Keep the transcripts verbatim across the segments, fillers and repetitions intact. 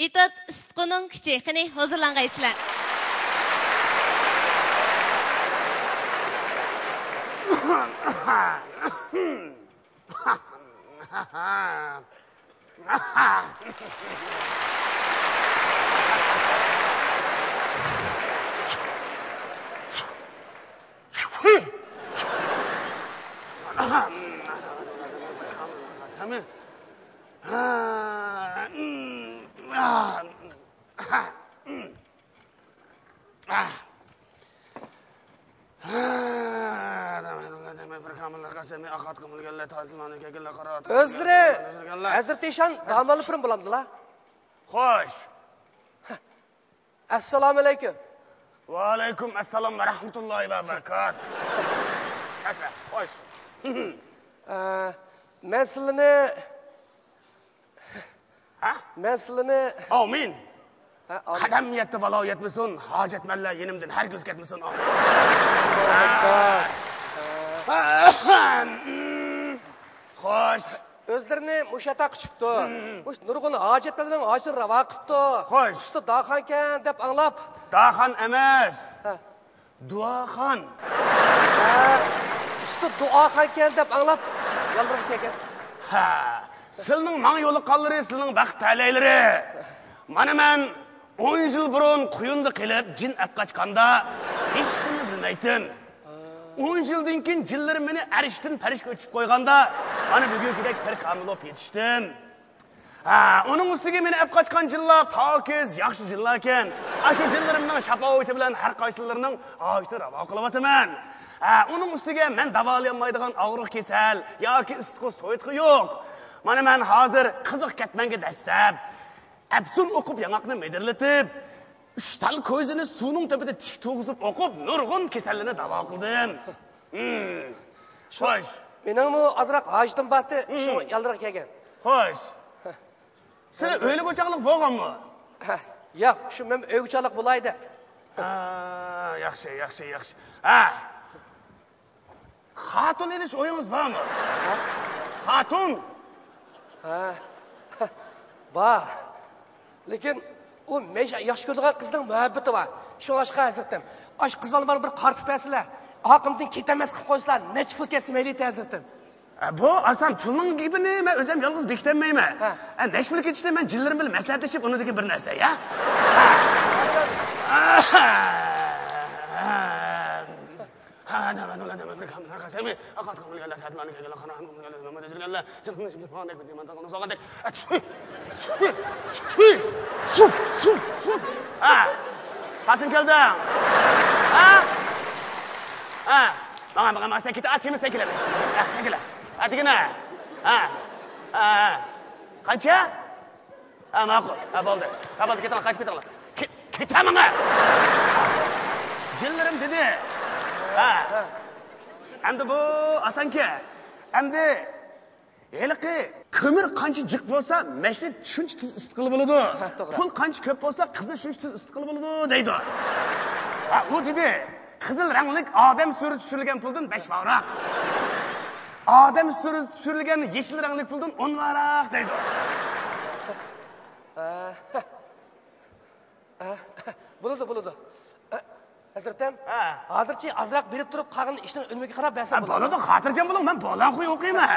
مېتود ئىسسىتقۇنىڭ كۈچى. قېنى، ھۇزۇرلانغايسىلەر. ئۆزلىرى ھەزرىتى ئىشان داموللا پىرىم بولامدىلا؟ خوش. ئەسسالامۇئەلەيكۇم. ۋەئەلەيكۇم ئەسسالام ۋە رەھمەتۇللاھى ۋە بەرىكاتۇھ. ئەسە، خوش. ئە، مەن سىلىنى ھە؟ مەن سىلىنى ئامىن. ھە، ئامىن. قەدەم يەتتى، بالا يەتمىسۇن، ھاجەتمەنلەر يېنىمدىن ھەرگىز كەتمىسۇن. ئامىن. ئاللاھۇ ئەكبەر. خوش. ئۆزلىرىنى مۇشۇ ياتاققا چۈشۈپتۇ. مۇشۇ نۇرغۇن ھاجەتمەنلەرنىڭ ھاجىتىنى راۋا قىپتۇ. خوش. ئۇستا داخانكەن دەپ ئاڭلاپ. داخان ئەمەس. ھە. دۇئاخان. ھە، ئۇستا دۇئاخانكەن دەپ ئاڭلاپ يالۋۇرغا كەلگەن. ھە، سىلنىڭ ماڭا يولۇققانلىرى سىلنىڭ بەخت تەلەيلىرى. مانا مەن ئون يىل بۇرۇن قۇيۇندا قېلىپ جىن ئەپ قاچقاندا ھېچنېمە بىلمەيتتىم. ئون يىلدىن كېيىن جىنلىرىم مېنى ئەرشتىن پەرشكە ئۆتۈپ قويغاندا مانا بۈگۈنكىدەك پىر كامىل بولۇپ يېتىشتىم. ھە، ئۇنىڭ ئۈستىگە مېنى ئەپ قاچقان جىنلار پاكىز، ياخشى جىنلاركەن. ئاشۇ جىنلىرىمنىڭ شاپائىتى بىلەن ھەر قايسىلىرىنىڭ ھاجىتىنى راۋا قىلىۋاتىمەن. ھە، ئۇنىڭ ئۈستىگە مەن داۋالىيالمايدىغان ئاغرىق كېسەل ياكى ئىسسىتقۇ سويۇتقۇ يوق. مانا مەن ھازىر قىزىق كەتمەنگە دەسسەپ، ئەپسۇن ئوقۇپ ياڭاقنى مىدىرلىتىپ، ئۈچ تال كويزىنى سۇنىڭ تۈپىدە تىك تۇرغۇزۇپ ئوقۇپ، نۇرغۇن كېسەللەرنى داۋا قىلدىم. ھىم. شۇ، خوش. مېنىڭمۇ ئازراق ھاجىتىم بارتى، ھىم. شۇڭا يالۋۇرغا كەلگەن. خوش. سىلى ئۆيلۈك ئوچاقلىق بولغانمۇ؟ ھە، ياق، شۇ مەن ئۆيگە ئوچاقلىق بولاي دەپ. ھە، ياخشى، ياخشى، ياخشى. ھە. خاتۇن ئېلىش ئويىڭىز بارمۇ؟ ھە؟ خاتۇن؟ ھە. بار. لېكىن ئۇ مەن ياخشى كۆرىدىغان قىزنىڭ مۇھەببىتى بار. شۇڭلاشقا ھەزرىتىم، ئاشۇ قىز بالىنى بىر قارىتىپ بەرسىلە، ئارقىمدىن كېتەلمەس قىلىپ قويسىلا، نەچچە پۇل كەتسە مەيلى ئىدى ھەزرىتىم. ئە، بۇ ئاسان، پۇلنىڭ گېپىنى مەن ئۆزۈم يالغۇز بېكىتەلمەيمەن. ھە. ئە، نەچچە پۇل كېتىشنى مەن جىنلىرىم بىلەن مەسلىھەتلىشىپ ئۇنىڭدىن كېيىن بىر نەرسە، يا؟ ھە. ھە، قايسىڭ كەلدىڭ؟ ھە؟ ھە، ماڭا، ماڭا، ماڭا، سەن كېتە، سېمىز سەن كېلە. ھە، سەن كېلە. ھە، دېگىنە. ھە. ھە، ھە. قانچە؟ ھە، ماقۇل. ھە، بولدى. ھە، بولدى، كېتىڭلار، قايتىپ كېتىڭلار. كېتەمەن. جىنلىرىم دېدى. ھە. ئەمدى بۇ ئاسانكەن. ئەمدى ھېلىقى كۆمۈر قانچە جىق بولسا، مەشنى شۇنچە تېز ئىسسىتقىلى بولىدۇ. ھە، توغرا. پۇل قانچە كۆپ بولسا، قىزنى شۇنچە تېز ئىسسىتقىلى بولىدۇ، دەيدۇ. ھە، ئۇ دېدى، قىزىل رەڭلىك ئادەم سۈرىتى چۈشۈرۈلگەن پۇلدىن بەش باھاراق. ئادەم سۈرىتى چۈشۈرۈلگەن يېشىل رەڭلىك پۇلدىن ئون باھاراق، دەيدۇ. ھە. ئە، بولىدۇ، بولىدۇ. ئە، ھەزرىتىم، ھە. ھازىرچە ئازراق بېرىپ تۇرۇپ، قالغىنىنى ئىشنىڭ ئۈنۈمىگە قاراپ بەرسەم ھە، بولىدۇ. بولىدۇ، خاتىرجەم بولۇڭ، مەن بولغان خۇي ئوقۇيمەن.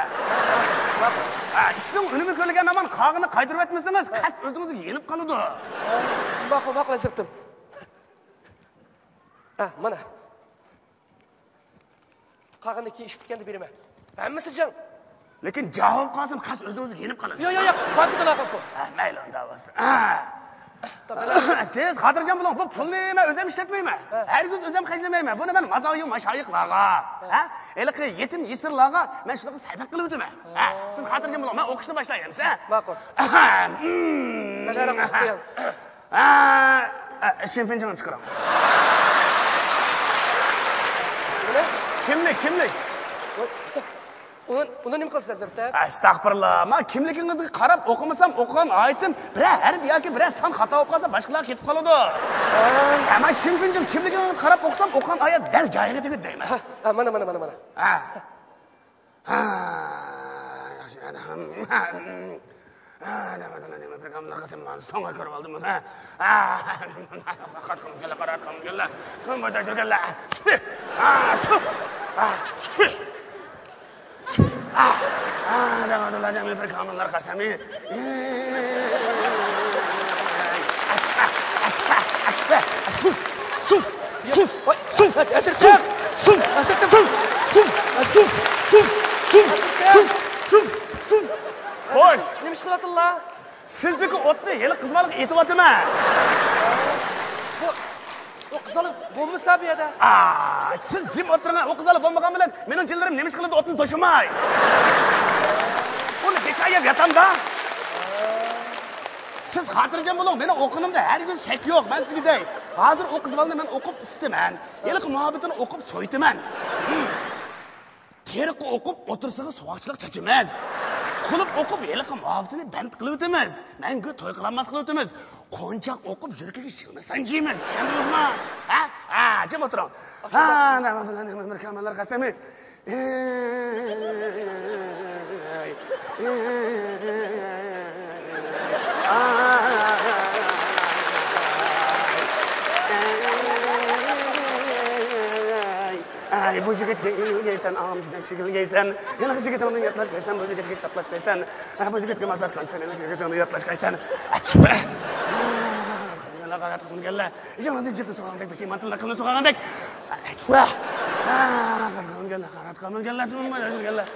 ھە، ئىشنىڭ ئۈنۈمى كۆرۈلگەن ھامان قالغىنىنى قايتۇرۇۋەتمىسىڭىز، ھە. قەست ئۆزىڭىزگە يېنىپ قالىدۇ. ھە، ماقۇل، ماقۇل، ھەزرىتىم. ھە، مانا. قالغىنىنى كېيىن ئىش پۈتكەندە بېرىمەن. ھەممىسى جىڭ. لېكىن جاۋاب قالسام، قەست ئۆزىڭىزگە يېنىپ قالىدۇ. ياق، ياق، ياق. باركىتالا قاپتۇ. ھە، مەيلى، ئۇنداق بولسا. ھە. سىز خاتىرجەم بولۇڭ، بۇ پۇلنى مەن ئۆزۈم ئىشلەتمەيمەن. ھە. ھەرگىز ئۆزۈم خەجلىمەيمەن. بۇنى مەن مازايۇ ماشايىخلارغا، ھە. ھە؟ ھېلىقى يېتىم يېسىرلارغا مەن شۇلارغا سەدىقە قىلىۋېتىمەن. ھە. ھە. سىز خاتىرجەم بولۇڭ، مەن ئوقۇشنى باشلاي ئەمىسە. ماقۇل. مەن ھەرەق ئوقۇپ قوياي. ھە، ھە، شىنفېنجىڭنى چىقىرىڭ. نېمە؟ كىملىك، كىملىك؟ ئۇنى، ئۇنى نېمە قىلىسىز، ھەزرەت؟ ئەستەغپۇرۇللا، مەن كىملىكىڭىزگە قاراپ ئوقۇمىسام، ئوقۇغان ئايىتىم بىرەر ھەرپ ياكى بىرەر سان خاتا بولۇپ قالسا، باشقىلارغا كېتىپ قالىدۇ. ھە. ھە، مەن شىنفېنجىڭ كىملىكىڭىزگە قاراپ ئوقۇسام، ئوقۇغان ئايەت دەل جايىغا تۈگىدى دەيمەن. ھە، ھە، مانا، مانا، مانا، مانا. ھە. ھە، ياخشى، ئەنە. ھە، نېمە، نېمە، نېمە، بىر كاملارغا سەن ماڭا سوڭا كۆرۈپ ئالدىم، ھە؟ ھە، قاراتقىنىم كەلدى، قاراتقىنىم كەلدى. كىم بۇ دەجىل كەلدى؟ ھە، سۇ. ھە، سۇ. ھە، ھە، نېمە، نېمە، نېمە، بىر كاملارغا سەن. سۇ، سۇ، سۇ، سۇ، سۇ، سۇ، سۇ، سۇ، سۇ، سۇ، سۇ، سۇ، سۇ، سۇ. خوش. نېمە ئىش قىلىۋاتىدىلا؟ سىزدىكى ئوتنى ھېلىقى قىز بالىغا ئېتىۋاتىمەن. بۇ، ئۇ قىز بالا بولمىسا بۇ يەردە. ئا، سىز جىم ئولتۇرۇڭ، ئۇ قىز بالا بولمىغان بىلەن مېنىڭ جىنلىرىم نېمە ئىش قىلىدۇ ئوتنى توشۇماي؟ ئۇنى بىكار يەپ ياتامدا. سىز خاتىرجەم بولۇڭ، مېنىڭ ئوقۇنۇمدا ھەرگىز شەك يوق، مەن سىزگە دەي. ھازىر ئۇ قىز بالىنى مەن ئوقۇپ ئىسسىتىمەن. ھېلىقى مۇھەببىتىنى ئوقۇپ سويىتىمەن. تېرىققا ئوقۇپ ئوتتۇرىسىغا سوغۇقچىلىق چاچىمىز. قۇلۇپ ئوقۇپ ھېلىقى مۇھەببىتىنى بەند قىلىۋېتىمىز. مەڭگۈ توي قىلالماس قىلىۋېتىمىز. قونچاق ئوقۇپ يۈرىكىگە شىلنە سانجىمىز. چۈشەندىڭىزمۇ؟ ھە؟ ھە، جىم ئولتۇرۇڭ. ھە، نە، نە، نە، نە، نە، نە، قەسەمى. ئەي، بۇ يىگىتكە ئېگىلگەيسەن، ئامچىدەك چېگىلگەيسەن. ھېلىقى يىگىتىڭنى ياتلاش قايسەن، بۇ يىگىتكە چاتلاش قايسەن. ئە، بۇ يىگىتكە ماساژ قىلسەن، ھېلىقى يىگىتىڭنى ياتلاش قايسەن. ئەتۈۋە. قاراتقىمىكەنلەر، يېڭىدىن جىپنى سوغانغاندەك، بىكى مانتىللىق قىلنى سوغانغاندەك. ئەتۈۋە. قاراتقىمىكەنلەر، قاراتقىمىكەنلەر.